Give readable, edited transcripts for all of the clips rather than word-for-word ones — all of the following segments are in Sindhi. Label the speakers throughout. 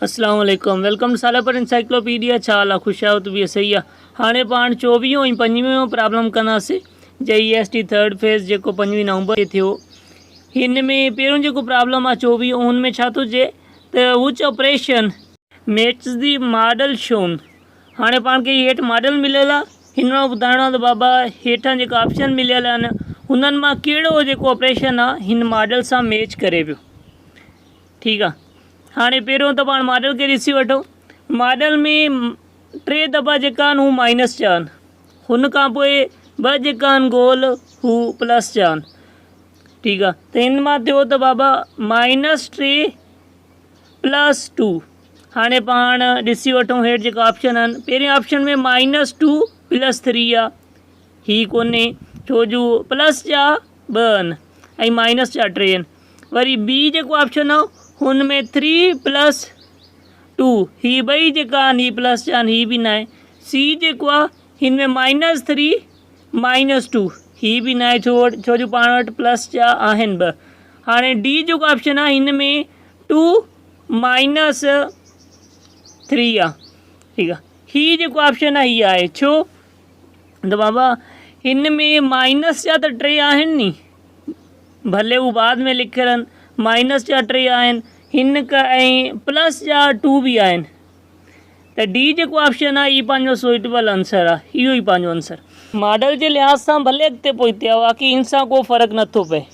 Speaker 1: اسلام عليڪم welcome to Saleh encyclopedia ڇا حال آ خوش آهيو طبيعت صحيح آ هاڻي پاڻ چوويهون ۽ پنجويهون پرابلم ڪنداسين J E S T third phase جيڪو پنجويهه نومبر تي ٿيو هن ۾ پهريون جيڪو پرابلم آ چوويهون ان ۾ ڇا ٿو چئي ته which operation matches the model shown هاڻي پاڻ کي هيٺ ماڊل مليل آ هن مان ٻڌائڻو آ ته بابا هيٺان جيڪا آپشن مليل آهن هنن مان ڪهڙو جيڪو آپريشن آ هن ماڊل سان ميچ ڪري پيو ٺيڪ آ هاڻي پهريون ته پاڻ ماڊل کي ڏسي وٺو ماڊل ۾ ٽي دفعا جيڪا آهن هو مائنس جا آهن هن کان پوء ٻه جيڪا آهن گول هو پلس جا آهن ٺيڪ آ ته هن مان ٿيو ته بابا مائنس ٽي پلس ٽو هاڻي پاڻ ڏسي وٺون هيٺ جيڪا آپشن آهن پهرين option ۾ minus two plus three آ هي ڪونهي ڇو جو پلس جا ٻه آهن ۽ مائنس جا ٽي آهن وري بي جيڪو آپشن آ هن ۾ ٿري پلس ٽو هي ٻئي جيڪا آهن هي پلس جا آهن هي به ناهي سي جيڪو آ هن ۾ مائنس ٿري مائنس ٽو هي به ناهي ڇو ڇو جو پاڻ وٽ پلس جا آهن ٻه هاڻي ڊي جيڪو آپشن آ هن ۾ ٽو مائنس ٿري آ ٺيڪ آ هي جيڪو آپشن آ هي آهي ڇو ته بابا هن ۾ مائنس جا ته ٽي آهن ني ڀلي هو بعد ۾ لکيل آهن مائنس جا ٽي آهن هن ۽ پلس جا ٽو به آهن ته ڊي جيڪو آپشن آهي هي پنهنجو سوئٽبل آنسر آهي اهو ئي پنهنجو آنسر ماڊل جي لحاظ سان ڀلي اڳتي پوئتي آهي باقي ان سان ڪو فرق نٿو پئي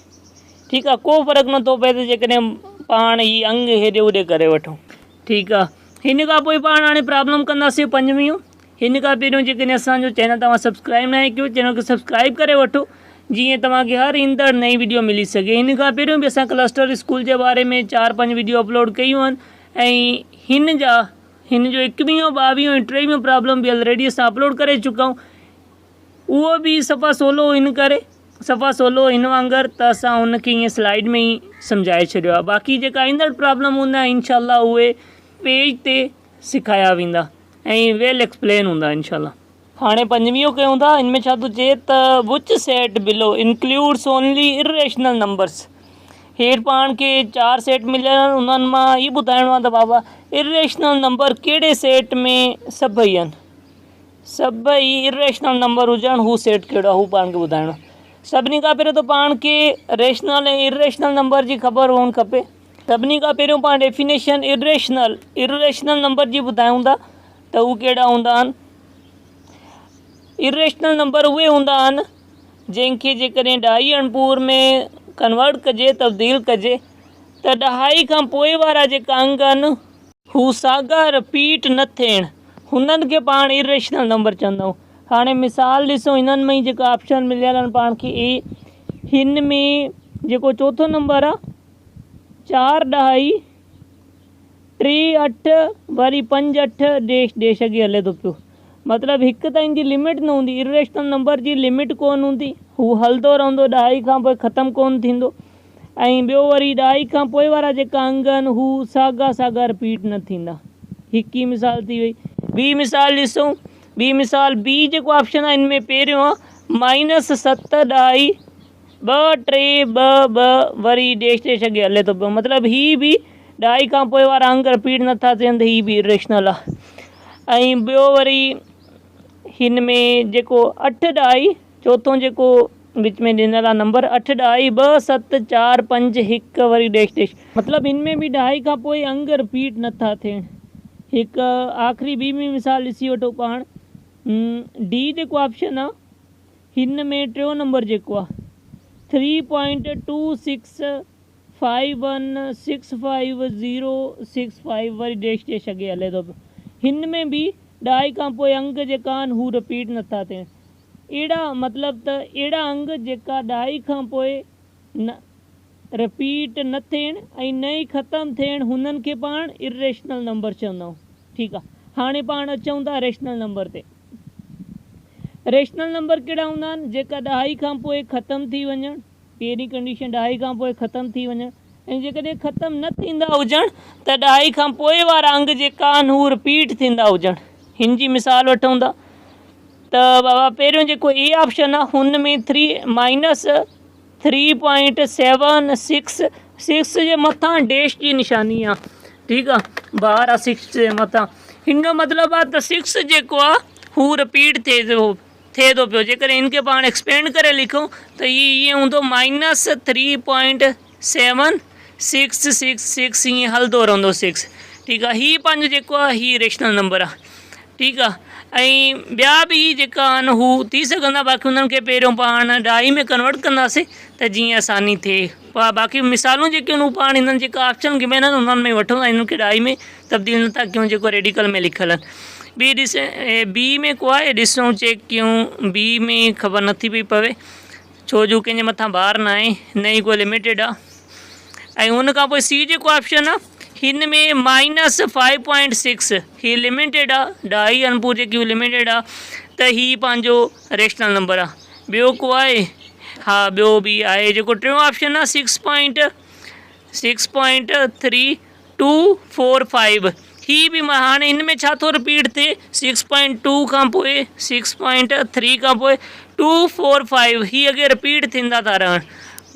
Speaker 1: ٺيڪ آهي ڪو فرق نٿو پئي ته جيڪڏهن پاڻ هي انگ هيڏي هوڏي ڪري وٺون ٺيڪ آهي هن کان پوء پاڻ هاڻي پرابلم ڪنداسين پنجويهون هن کان پهريون جيڪڏهن اسان جو چينل توهان سبسڪرائب ناهي ڪيو چينل کي سبسڪرائب ڪري وٺو جيئن توهان کي هر ايندڙ نئين وڊيو ملي سگهي هن کان پهريون به اسان ڪلسٽر اسڪول جي باري ۾ چار پنج وڊيو اپلوڊ ڪيون آهن ۽ هن جا هن جو ايڪويهون ٻاويهون ۽ ٽيويهون پرابلم به الريڊي اسان اپلوڊ ڪري چڪا آهيون اهو به صفا سولو هن ڪري صفا سولو هن وانگر ته اسان هن کي ائين سلائيڊ ۾ ئي سمجهائي ڇڏيو آهي باقي جيڪا ايندڙ پرابلم هوندا انشاء الله اهي پيج تي سکايا ويندا ۽ ويل ايڪسپلين هوندا انشاء الله. هاڻي پنجويهون ڪيون ٿا ان ۾ ڇا ٿو چئي ته which set below includes only irrational numbers هيٺ پاڻ کي چار سيٽ مليل آهن انهن مان هي ٻڌائڻو آهي ته بابا اريشنل نمبر ڪهڙي سيٽ ۾ سڀئي آهن سڀئي اريشنل نمبر هجن هو سيٽ ڪهڙو آهي هو پاڻ کي ٻڌائڻو سڀني کان پهريون ته پاڻ کي ريشنل ۽ اريشنل نمبر جي خبر هئڻ کپي سڀني کان پهريون پاڻ ڊيفينيشن اريشنل Irrational number جي ٻڌايون ٿا ته هو ڪهڙا هوندا آهن. اريشنل نمبر اهي هوندا آهن جنهن کي جيڪڏهن ڏهائي اڻپور ۾ ڪنورٽ ڪجي تبديل ڪجي ته ڏهائي کان پوء وارا جيڪا انگ آهن هو ساڳا رپيٽ نه ٿيڻ هنن کي پاڻ اريشنل نمبر چوندا آهيون. هاڻي مثال ڏسو هنن ۾ ئي جيڪا آپشن مليل آهن پاڻ کي اي هن ۾ جيڪو چوٿون نمبر آهي چار ڏهائي ٽي اٺ وري پنج اٺ ڊيش ڊيش اڳي هلي ٿو پيو مطلب هڪ ته ان جي لمٽ نه هوندي اريشنل نمبر جي لمٽ ڪون هوندي هو هلندو رهندو ڏهائي کان پوء ختم ڪون ٿيندو ۽ ٻيو وري ڏهائي کان پوء وارا جيڪا انگ آهن هو ساڳا ساڳا رپيٽ نه ٿيندا هڪ ئي مثال ٿي وئي ٻي مثال ڏسون ٻي مثال بي جيڪو آپشن آهي ان ۾ پهريون آهي مائنس ست ڏهائي ٻه ٽي ٻه ٻه وري ڊيش ڊيش اڳي هلي ٿو پيو مطلب هي به ڏهائي کان پوء وارا انگ رپيٽ نٿا ٿين ته هي به اريشنل آهي ۽ ٻيو وري هن ۾ جيڪو اٺ ڏهائي چوٿون جيڪو وچ ۾ ڏنل آهي نمبر اٺ ڏهائي ٻه ست چار پنج هڪ وري ڊيش ڊيش مطلب هن ۾ به ڏهائي کان پوء انگ رپيٽ نٿا ٿين هڪ آخري ٻي به مثال ڏسي وٺو پاڻ ڊي جيڪو آپشن آهي هن ۾ ٽيون نمبر جيڪو آ three point two six five one six five zero six five وري ڊيش ڊيش اڳي هلي ٿو پيو هن ۾ به ڏهائي کان پوء انگ جيڪا آهن هو رپيٽ نٿا ٿين اهڙا مطلب ته اهڙا انگ جيڪا ڏهائي کان پوء نه رپيٽ نه ٿين ۽ نه ئي ختم ٿين هنن کي پاڻ اريشنل نمبر چوندا آهيون ٺيڪ آ هاڻي پاڻ اچون ٿا ريشنل نمبر تي ريشنل نمبر ڪهڙا هوندا آهن جيڪا ڏهائي کان پوء ختم ٿي وڃڻ پهرين ڪنڊيشن ڏهائي کان پوء ختم ٿي وڃڻ ۽ جيڪڏهن ختم نه ٿيندا هجڻ ته ڏهائي کان پوء وارا انگ جيڪا آهن هو رپيٽ ٿيندا هجڻ هن جي مثال وٺون ٿا ته بابا پهريون جيڪو اي آپشن آ هن ۾ three minus three point seven six six جي مٿان ڊيش جي نشاني آ. ٺيڪ آ بار آ سڪس جي مٿان هن جو مطلب آ ته سڪس جيڪو آ هو رپيٽ ٿئي ٿو ٿئي ٿو پيو جيڪڏهن هن کي پاڻ ايڪسپينڊ ڪري لکون ته هي ائين هوندو minus three point seven six six six ائين هلندو رهندو سڪس ٺيڪ آ هي پنهنجو جيڪو آ هي ريشنل نمبر آ ٺيڪ آ ۽ ٻيا به جيڪا آهن هو ٿي سگهندا باقي انهن کي پهريون پاڻ ڏهائي ۾ ڪنورٽ ڪنداسين ته جيئن آساني ٿئي باقي مثالون جيڪي آهن هو پاڻ هنن جيڪا آپشن گيون آهن انهن ۾ وٺون ۽ انهن کي ڏهائي ۾ تبديل نٿا ڪيون جيڪو ريڊيڪل ۾ لکيل آهن ٻي ڏس بي ۾ ڪو آهي ڏسون چيڪ ڪيون بي ۾ خبر نٿي پئي پوي ڇو جو ڪنهن جي مٿان بار نه آهي نه ئي ڪو لميٽيڊ آ ۽ ان کان پوء سي جيڪو آپشن آ هن ۾ مائنس فائيو پوائنٽ سڪس هي لميٽيڊ آ ڍائي انپور جيڪي لميٽيڊ آ ته هي پنهنجو ريشنل نمبر آ ٻيو ڪو آهي ها ٻيو به آهي جيڪو ٽيون آپشن آ six point six point three two four five هي به مان هاڻي هن ۾ ڇا ٿو رپيٽ ٿئي سڪس پوائنٽ ٽو کان پوء سڪس پوائنٽ ٿري کان پوء ٽو فور فائيو هي اڳي رپيٽ ٿيندا ٿا رهن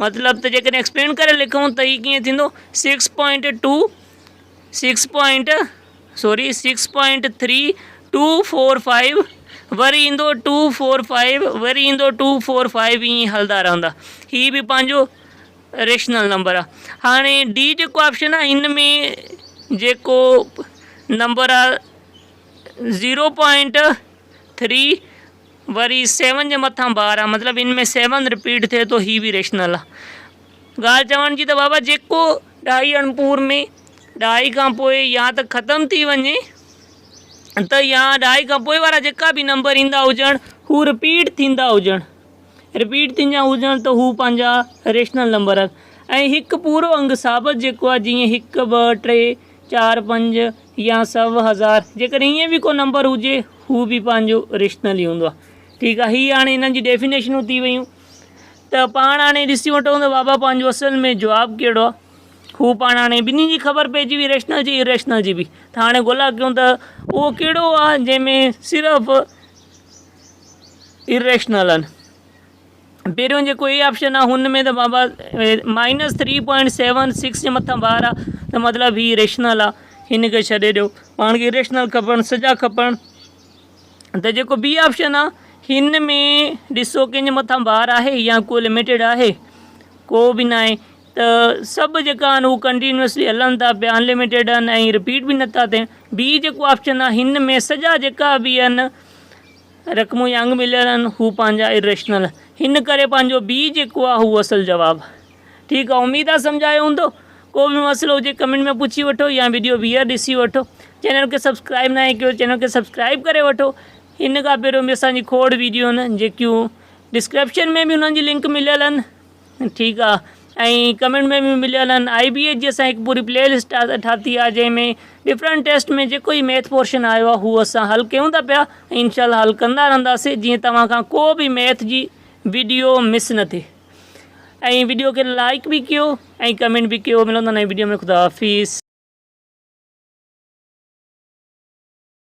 Speaker 1: مطلب ته جيڪڏهن ايڪسپلين ڪري لکون ته هي ڪيئن ٿيندو six point two six point sorry six point three two four five وري ايندو ٽو فور فائيو وري ايندو ٽو فور فائيو ائين هلندا رهندا هي به پنهنجو ريشنل نمبر آ هاڻي ڊي جيڪو آپشن آ ان ۾ جيڪو نمبر آ زيرو پوائنٽ ٿري وري سيون جي مٿان بار آ مطلب ان ۾ سيون رپيٽ ٿئي ٿو هي به ريشنل آ ڳالهه چوڻ جي ته بابا جيڪو ڏهائي اڻپور ۾ ڏهائي کان پوء يا ته ختم ٿي وڃي ته يا ڏهائي کان پوء وارا جيڪا به نمبر ايندا هجن هو رپيٽ ٿيندا هجن رپيٽ ٿيندا هجن ته هو پنهنجا ريشنل نمبر آهن ۽ هڪ پورو انگ ثابت جيڪو آهي جيئن هڪ ٻه ٽي چار پنج يا سو هزار جيڪڏهن ائين به ڪو نمبر هجي هو به پنهنجو ريشنل ئي هوندو آهي ٺيڪ آهي هي هاڻي هنن جي ڊيفينيشنون ٿي ويون ته پاڻ هاڻي ڏسي وٺون ته بابا پنهنجو اصل ۾ جواب ڪهڙو آهي هو پاڻ هاڻي ٻنهي جي خبر پئجي وئي ريشنل جي اريشنل جي به ته هاڻي ڳولا ڪيون ته اهو ڪهڙو آهي جنهن ۾ صرف اريشنل آهن پهريون جيڪو اي آپشن آهي هن ۾ ته بابا minus three point seven six جي مٿان بار آهي ته مطلب هي ريشنل آهي هن کي ڇڏي ڏيو پاڻ کي اريشنل کپن سڄا کپن ته جيڪو بي آپشن آهي هن ۾ ڏسو ڪنهن جي مٿان بار آهي يا ڪو لميٽيڊ آهي ڪو به نه آهي ته سڀ جيڪا آهن هو ڪنٽينيوسلي هلن ٿا پيا انلميٽيڊ آهن ۽ رپيٽ به نٿا ٿين بي جيڪو آپشن آهي هن ۾ سڄا جيڪا به آهن رقمون يا انگ مليل آهن هو پنهنجا اريشنل هن ڪري پنهنجو بي جيڪو آهي هو اصل جواب ٺيڪ آهي اميد آهي سمجهايو هوندو ڪو به مسئلو هجي ڪمينٽ ۾ پڇي وٺو يا ويڊيو ٻيهر ڏسي وٺو چينل کي سبسڪرائب ناهي ڪيو چينل کي سبسڪرائب ڪري وٺو هن کان پهريون به اسان جي کوڙ ويڊيو آهن جيڪيون ڊسڪرپشن ۾ به انهن جي لنڪ مليل آهن ٺيڪ آ ۽ ڪمينٽ ۾ به مليل آهن آئي بي ايچ جي اسان هڪ پوري پلي لسٽ ٺاتي آ جنهن ۾ ڊفرنٽ ٽيسٽ ۾ جيڪو ئي ميٿ پورشن آيو آ هو اسان حل ڪيون ٿا پيا ۽ انشاء الله حل ڪندا رهنداسين جيئن توهان کان ڪو به ميٿ جي ويڊيو مس نه ٿئي ۽ ويڊيو کي لائڪ به ڪيو ۽ ڪمينٽ به ڪيو ملندا نئين ويڊيو ۾ خدا حافظ.